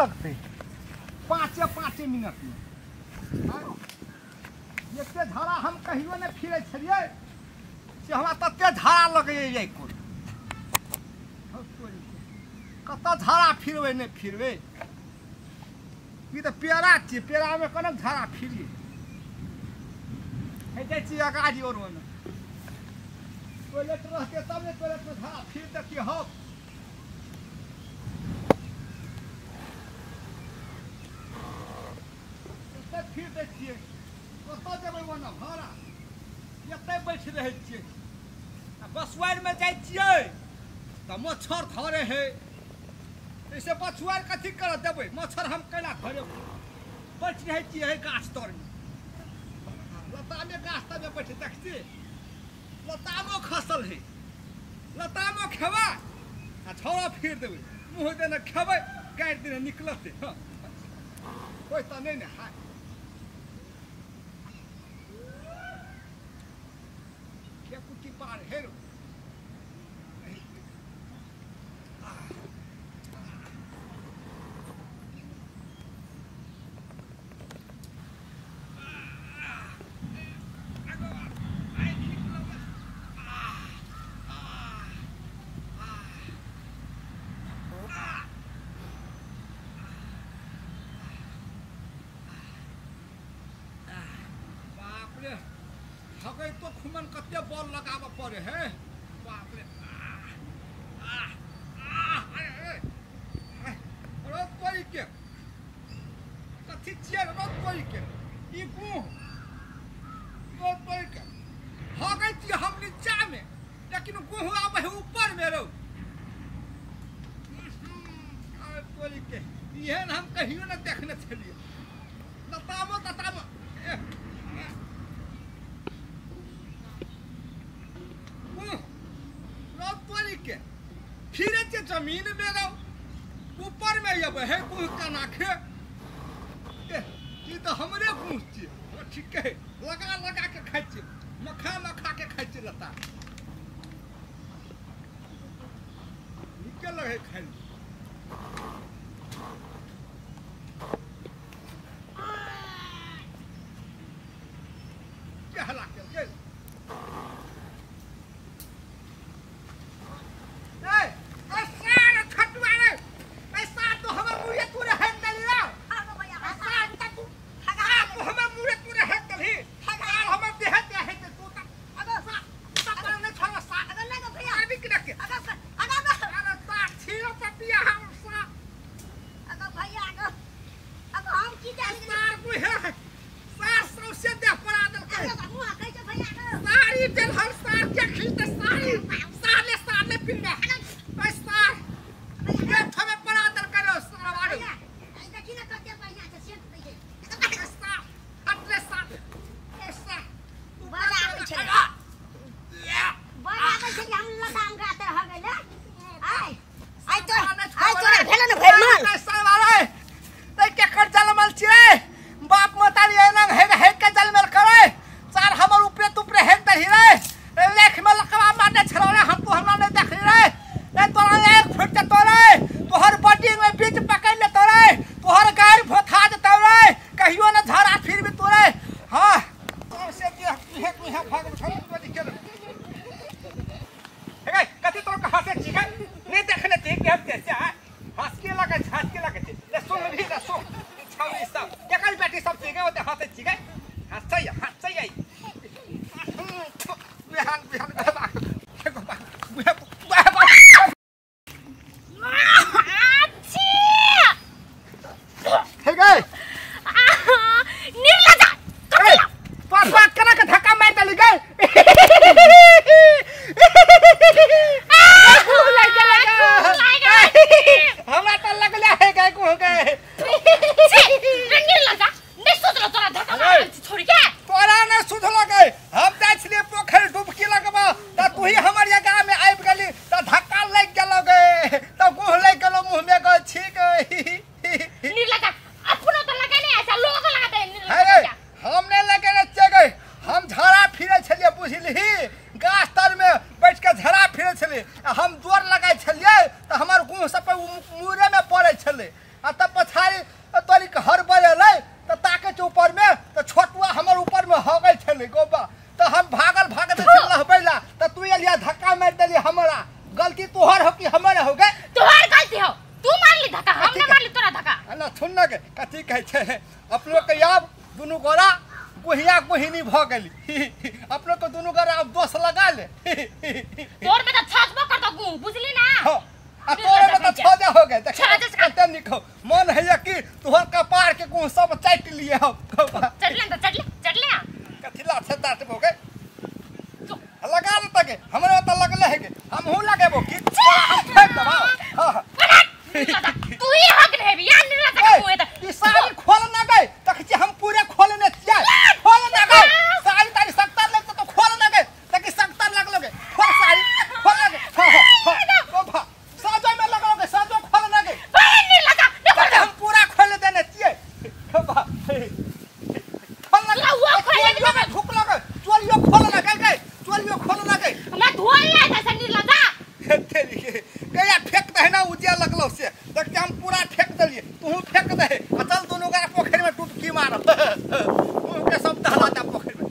लगतै 5 5 मिनट में। एते झाड़ा हम कहियो नहि फिरै छलियै से हमरा तते झाड़ा लगैए। कोन कतऽ झाड़ा फिरबै नहि फिरबै, ई तऽ पेड़ा छियै, पेड़ामे कोना झाड़ा फिरियै। हे जाइ छियै अगाड़ी और ओने टॉयलेट रहतै तब ने टॉयलेटमे झाड़ा फिर देखियै। हौ एतऽ फिर दै छियै, कतऽ जेबै ओना भाड़ा, एतऽ बैठ रहै छियै। आ बसुआरिमे जाइ छियै तऽ मच्छर धरे है, ऐसे बसुआरि कथी करऽ देबै, मच्छर हम कैला धरे बैठ रहै छियै है गाछ तरमे, लतामे गाछ तरमे बैठ देखै लतामो खसल है, लतामो खेबै आ छौड़ा फिर देबै, मुँह देने खेबै गाड़ि देने निकलतै। हँ कोइ तऽ नहि ने हाय। कुट्टी पार हे रो हगै तो खुमन कते बल लगाबऽ पड़े है बाप रे। रौद पड़ी के कथी छियै, रौद पड़ी के ई गुह रौद पड़ी के हगै छियै हम नीचामे, लेकिन गुह आबै है ऊपर मे रौ पड़ी के। एहन हम कहियो ने देखने छलियै। लतामो ततामो फिरे छै जमीन में रहो ऊपर में अबै है गुह केना खे, ई तऽ हमरे गुह छियै। ठीक है लगा लगा के खाइ छियै, मखा मखा के खाइ छियै लता, नीके लगै खाइ। के हला केलकै हम जोर लगाई छलियै त हमर गुह सब पर मुरे में पड़ै छलै आ तब पछा सुन न के कथी कहै छै अपनो के आब दुनू गोरा गुहिया गुहिनी भ गेली अपनो के दुनू गोरा अब दोष लगा ले तोर में त छाछबो कर दगू बुझली ना हां आ तोरे में त छजा हो गए देख कते निक हो मन है कि तोहर कपार के गुह सब चाट लिए हो चढ़ले त चढ़ले चढ़ले कथिला से दाटबो के लगा दे तके हमरा त लगले है के हमहू लगेबो की हम फेंक देबो हां तू ही हक रहबी यार निरा तक मुए त ई साड़ी खोल ना गए तक छी हम पूरे खोलने छियै खोल ना गए साड़ी तारी सत्तर लग तो खोल ना गए तक सत्तर लग लगे खोल साड़ी खोल लगे हां हां ओ भा साजो में लगोगे साजो खोल ना गए भाई नहीं लगा देखो हम पूरा खोल देने छियै भा खोल ना हुआ खोल ले धूप लगे चोलियो खोल ना गए गए चोलियो खोल ना गए हमरा धोल ना था सनी लगा तेरी के गया फेंक दे ना उजिया लगलो से देखते हम पूरा फेंक देलिए तू फेंक दे आ चल दोनों का पोखर में डुबकी मार तू के सब दहला दे पोखर में